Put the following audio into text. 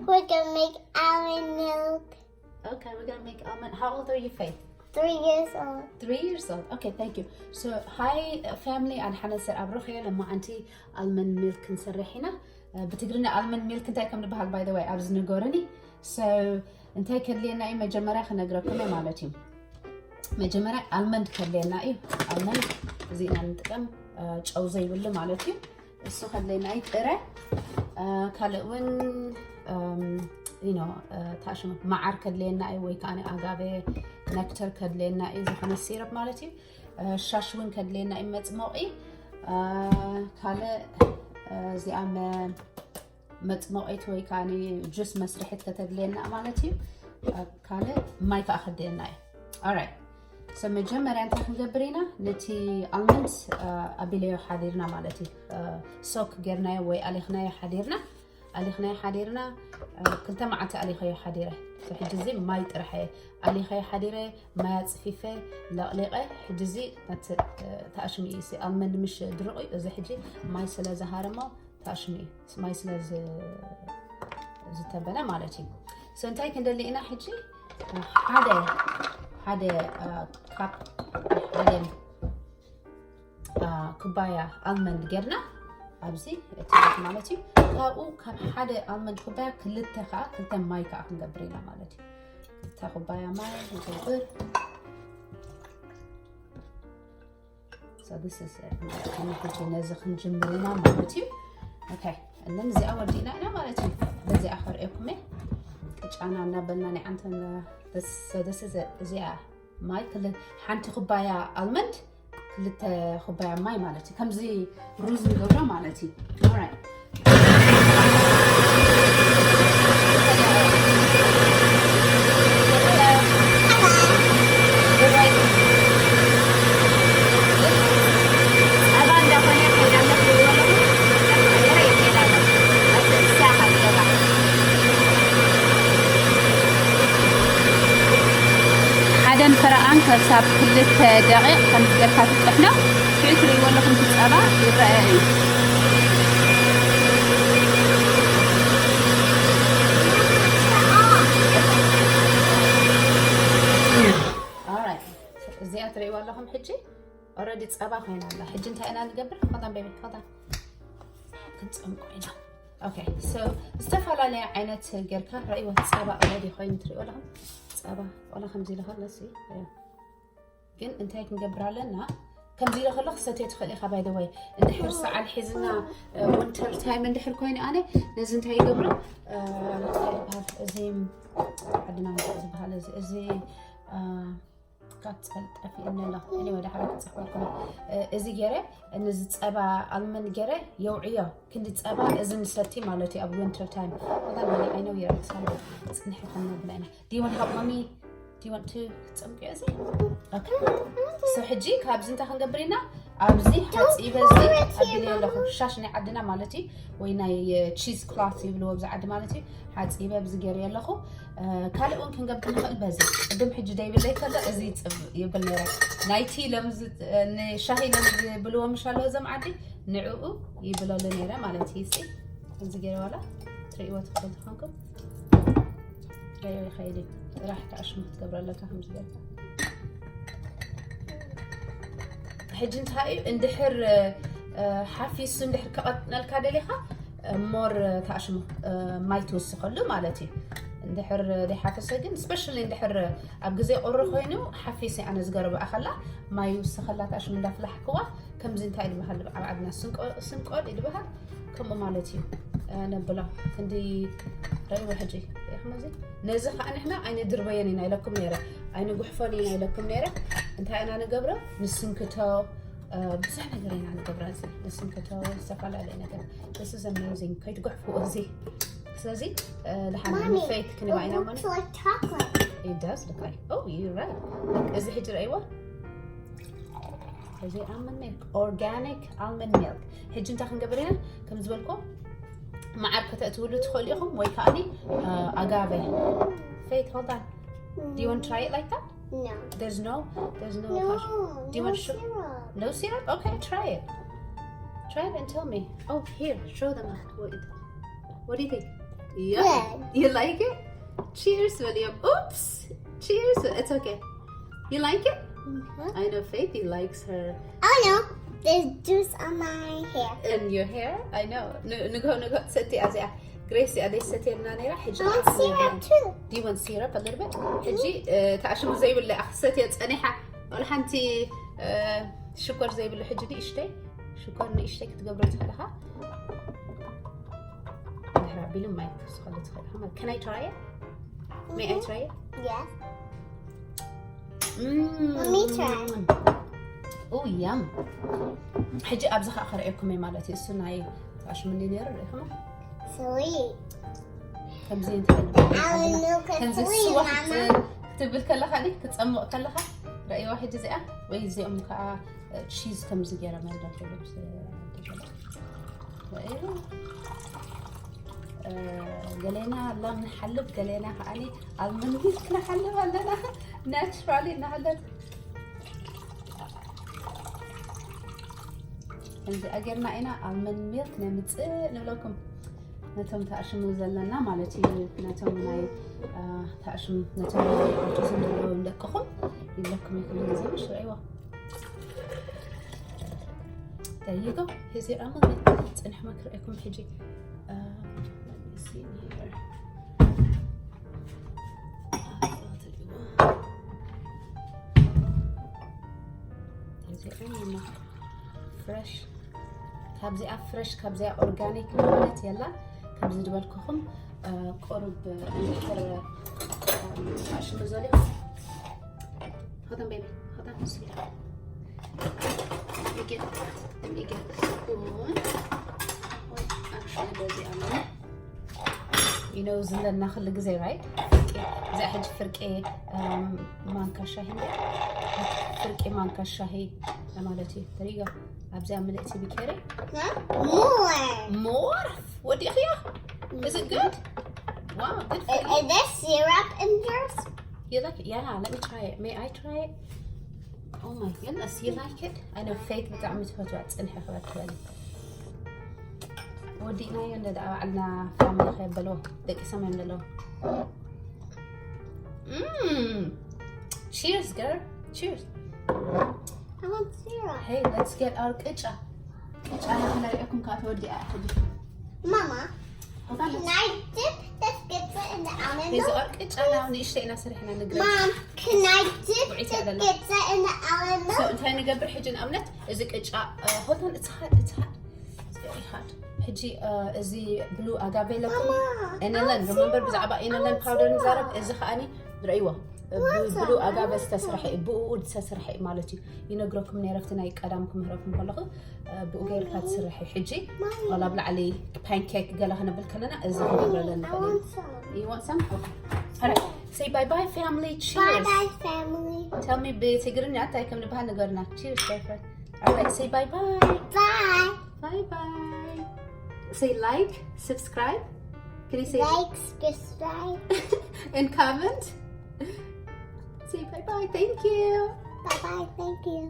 We're gonna make almond milk. Okay, we're gonna make almond. How old are you, Faith? Three years old. Three years old. Okay, thank you. So, hi, uh, family. ኣድሓነ ሰር ኣብሮኽ እየ። ለማዓንቲ ኣልመንድ ሚልክ ክንሰርሕ ኢና። Uh, ብትግርኛ ኣልመንድ ሚልክ እንታይ ከም ዝበሃል፣ by the way፣ ኣብዚ ንገሩኒ። So፣ እንታይ ከድልየና እዩ መጀመርያ ክነግረኩም እየ ማለት እዩ። መጀመርያ ኣልመንድ ከድልየና እዩ። ኣልመንድ እዚ ኢና ንጥቀም፣ uh፣ ጨው ዘይብሉ ማለት እዩ። እሱ ከድልየና እዩ። ጥረ፣ uh፣ ካልእ እውን um, you know, uh፣ ታሽሙ መዓር ከድልየና እዩ፣ ወይ ከዓ ኣጋቤ ነክተር ከድልየና እዩ፣ ዝኾነ ሲረፕ ማለት እዩ። Uh፣ ሻሽ እውን ከድልየና እዩ፣ መፅሞቒ። Uh፣ ካልእ፣ uh፣ እዚኣ መ- መፅሞቒት ወይ ከዓ ጁስ መስርሒት ከተድልየና ማለት እዩ። Uh፣ ካልእ ማይ ከዓ ከድልየና እዩ። Alright። So መጀመርያ እንታይ ክንገብር ኢና? ነቲ ኣልመንድ፣ uh፣ ኣቢለዮ ሓዲርና ማለት እዩ። Uh፣ ሶክ ጌርናዮ ወይ ኣሊኽናዮ ሓዲርና። ኣሊኽናዮ ሓዲርና፣ uh፣ ክልተ መዓልቲ ኣሊኸዮ ሓዲረ። So ሕጂ እዚ ማይ ጥራሕ እየ ኣሊኸዮ ሓዲረ፣ ማይ ኣፅፊፈ፣ ለቕሊቐ። ሕጂ እዚ ነቲ፣ uh፣ ተኣሽሙ እዩ። እዚ ኣልመንድ ምሽ ድርቕ እዩ። እዚ ሕጂ ማይ ስለ ዝሃረሞ ተኣሽሙ እዩ። ማይ ስለ ዝ-፣ ዝተበለ ማለት እዩ። So እንታይ ክንደሊ ኢና ሕጂ? ሓደ፣ ሓደ፣ uh፣ ካፕ፣ ሓደ፣ uh፣ ኩባያ ኣልመንድ ጌርና ኣብዚ እቲ ማለት እዩ። ካብኡ ካብ ሓደ ኣልመንድ ኩባያ ክልተ ከዓ፣ ክልተ ማይ ከዓ ክንገብር ኢና ማለት እዩ። ክልተ ኩባያ ማይ ንገብር። So this is it. ሕጂ ነዚ ክንጅምር ኢና ማለት እዩ። Okay፣ እነን እዚኣ ወዲእና ኢና ማለት እዩ። በዚኣ ከርእየኩም እየ። ቅጫና እናበልና ናይ ዓንተን፣ so this is it። እዚኣ ማይ ክል-፣ ሓንቲ ኩባያ ኣልመንድ፣ ክልተ ኩባያ ማይ ማለት እዩ። ከምዚ ሩዝ ንገብሮ ማለት እዩ። Alright። ሓደ እንፈረቓን ከሳብ ክልተ ደቂቕ ከም ጌርካ ትጥሕኖ። ሽዑ ትርእይዎ ኣለኹም፣ እቲ ጸባ ይረአ እዩ። Alright። እዚኣ ትርእይዋ ኣለኹም ሕጂ። Already ጸባ ኮይና ኣላ። ሕጂ እንታይ ኢና ንገብር? ኸታን ቤቢ፣ ኸታን። ክንጸምቆ ኢና። Okay፣ so ዝተፈላለየ ዓይነት ጌርካ ረእይዎ። ጸባ already ኮይኑ ትርእይዎ ኣለኹም። ጸባ ዋላ ከምዚ ኢሉ ከሎ ሲ፣ ግን እንታይ ክንገብር ኣለና? ከምዚ ኢሉ ከሎ ክሰትዮ ትኽእል ኢኻ። By the way፣ እንድሕር ሰዓል ሒዝና፣ uh፣ winter time እንድሕር ኮይኑ ኣነ ነዚ እንታይ ይገብሮ? Uh፣ እንታይ ይበሃል? እዚ ዓድና እንታይ ዝበሃል? እዚ፣ እዚ፣ uh፣ ካብ ጸልጠፊ እነላ እኔ ወደ ሓደ ክጽሕፈልኩም እዚ ገይረ፣ ነዚ ጸባ ኣልመንድ ገይረ የውዕዮ። ክንዲ ጸባ እዚ ንሰቲ ማለት እዩ ኣብ winter time። ወላ ማለት I know you're excited። ጽንሒ ከም ነብላ ኢና። Do you want to help mommy? Do you want to ክትጸምቅዮ እዚ? Okay። So ሕጂ ካብዚ እንታይ ክንገብር ኢና? ኣብዚ ሓጺበ እዚ ኣቢለ ኣለኹ። ሻሽ ናይ ዓድና ማለት እዩ፣ ወይ ናይ፣ uh፣ cheese cloth ይብልዎ ኣብዚ ዓዲ ማለት እዩ። ሓጺበ ኣብዚ ገይረ ኣለኹ። Uh፣ ካልእ እውን ክንገብር ንኽእል በዚ። ቅድም ሕጂ ደይብለይ ከሎ እዚ ይጽብ-፣ ይብል ነይረ። ናይ ቲ ሎም ዝ-፣ uh፣ ንሻሂ ሎም ዝብልዎ ምሽ ኣለዎ እዞም ዓዲ፣ ንዕኡ ይብለሉ ነይረ ማለት እዩ። ሲ ከምዚ ገይረ ዋላ ትርእይዎ ትኽእል ዝኾንኩም። ገይረ ይኸይድ እዩ። ጥራሕ ተኣሽሙ ክትገብረ ኣለካ ከምዚ ገይርካ። ሕጂ እንታይ እዩ እንድሕር፣ uh፣ ሓፊሱ እንድሕር ከቐጥነልካ ደሊኻ፣ uh፣ more፣ uh፣ ተኣሽሙ፣ uh፣ ማይ ትውስኸሉ ማለት እዩ። እንድሕር ደይሓፈሰ ግን፣ especially እንድሕር ኣብ ግዜ ቁሪ ኮይኑ ሓፊሰ ኣነ ዝገርብኣ ከላ ማይ ይውስኸላ፣ ተኣሽሙ እንዳፍላሕክዋ ከምዚ እንታይ ዝበሃል ኣብ ዓድና ስንቆ-፣ ስንቆል ይበሃል። ከምኡ ማለት እዩ። Uh፣ ነብላ ክንዲ ረእይዎ ሕጂ ርኢኹም እዚ። ነዚ ከዓ ንሕና ኣይንድርበዮን ኢና ኢለኩም ነይረ፣ ኣይንጉሕፎን ኢና ኢለኩም ነይረ። እንታይ ኢና ንገብሮ? ንስንክቶ፣ uh፣ ብዙሕ ነገር ኢና ንገብሮ። እዚ ንስንክቶ፣ ዝተፈላለየ ነገር። This is amazing። ከይትጉሕፍዎ እዚ። ስለዚ፣ uh፣ ድሓን Mommy, ንፈይት ክንባ it ኢና ማለት looks like chocolate. It does look like. Oh, you're right. Look፣ እዚ ሕጂ ረእይዎ። እዚ almond milk፣ organic almond milk። ሕጂ እንታይ ክንገብር ኢና? ከም ዝበልኩ መዓር ከተእትውሉ ትኽእሉ ኢኹም፣ ወይ ከዓኒ፣ uh፣ ኣጋበ። Faith, hold on. Do you want to try it like that? No. There's no, there's no. No, Do you no want sugar? Syrup. No syrup? Okay, try it. Try it and tell me. Oh, here, show them what it, what do you think? Yeah. You like it? Cheers, William. Oops. Cheers. It's okay. You like it? I know Faith, he likes her. Oh no, there's juice on my hair. In your hair? I know. ንግሆ ንግሆ ትሰቲ እዚኣ ግሬስ እያ ደይ ሰትየልና ነይራ። ሕጂ I want syrup too. Do you want syrup a little bit? ሕጂ ተኣሽሙ ዘይብለ ክትሰትዮ ጸኒሓ። ወላ ሓንቲ ሽኮር ዘይብሉ ሕጂ ንእሽተይ ሽኮር ንእሽተይ ክትገብሮ ትኽእልኻ። ድሕሪ ኣቢሉ ማይ ክትወስኸሉ ትኽእል። Can I try it? May I try it? Yes. Mm. Let me try. Oh, yum. ሕጂ ኣብዚ ከዓ ክርእየኩም እየ ማለት እዩ። እሱ ናይ ተኣሽሙኒ ነይሩ ርኢኹም Sweet. ከምዚ I know ከምዚ sweet, ስዋ Mama. ክትብል ከለኻ ዲ ክትፀምቕ ከለኻ ረእይዋ ሕጂ እዚኣ ወይ እዚኦም ከዓ ቺዝ ከምዚ ገይረ መንዳት ገሌና ላም ንሓልብ ገሌና ከዓኒ ኣልመንድ ሚልክ ንሓልብ ኣለና ናቹራሊ እናሃለት ከምዚ ኣገርና ኢና ኣልመንድ ሚልክ ነምፅእ ንብለኩም ነቶም ተኣሽሙ ዘለና ማለት እዩ ነቶም ናይ ተኣሽሙ ነቶም ናይ ኦቲዝም ዘለዎም ደቅኹም ይብለኩም ይኹን ግዜ ምሽ ረእይዋ There you go. Here's your almond milk. ጽንሕ መክርኤኩም ሕጂ. Uh, let me see here. Uh, so to do. Here's your almond milk. Fresh. ካብዚኣ ፍረሽ ካብዚኣ ኦርጋኒክ ማለት የላ ከምዚ ዝበልኩኹም ቁሩብ እንድሕር ሽሙ ዘሊኹም Hold on, baby. Hold on. Sit down. Let me get, let me get the spoon. Wait, actually, does it on there? You know, ዝለና ኩሉ ግዜ right? እዚኣ ሕጂ ፍርቂ ማንካ ሻሂ እንድያ ፍርቂ ማንካ ሻሂ ማለት እዩ። There you go. ኣብዚኣ ምልእቲ ቢኬሪ More. More? ወዲእኽያ? Is it good? Wow, good for you. Is this syrup in yours? You like it? Yeah, let me try it. May I try it? Oh my goodness, you like it? I know Faith ብጣዕሚ ትፈትዋ ጽንሒ ክበክበል ወዲእናዮ እንደ ደኣ ባዕልና ፋሚሊ ከየበልዎ ደቂ ሰማይ ዘለዉ Mm. Cheers, girl. Cheers. I want syrup. Hey, let's get our ቅጫ. ቅጫ ና ክነርእየኩም ከዓ ተወዲኣ ሕጂ። Mama, Hold on. Can I dip this pizza in the almond Here's milk? Our ቅጫ ና ንእሽተይ ኢና ሰሪሕና ንግረ. Mom, can I dip Wait, the I don't know. pizza in the almond So milk? እንታይ ንገብር ሕጂ ንኣብነት እዚ ቅጫ hold on it's hot it's hot it's very hot ሕጂ እዚ ብሉ ኣጋቬ ኣለኩም Mama, ኤነለን I'm remember syrup. ብዛዕባ ኤነለን I'm ፓውደር ንዛረብ syrup. እዚ ከዓኒ ርእይዎ What's ብሉ a ኣጋቨ what's ዝተሰርሐ a- እዩ ብኡ ዝተሰርሐ እዩ ማለት እዩ ይነግረኩም ነይረ ኣብቲ ናይ ቀዳም ክምህረኩም ከለኹ ብኡ ገይርካ ትስርሕ እዩ ሕጂ ዋላ ኣብ ላዕሊ ፓንኬክ ገለ ክነብል ከለና እዚ ክንገብረለ I ንኽእል እዩ want some. You want some? Okay. All right. Say bye bye, family. Bye Cheers. bye, family. Tell me ብትግርኛ እንታይ ከም ንበሃል ንገርና. Cheers, boyfriend. All right. Say bye bye. Bye. Bye bye. Say like, subscribe. Can you say Like, subscribe. And comment? Say bye bye. Thank you. Bye bye. Thank you.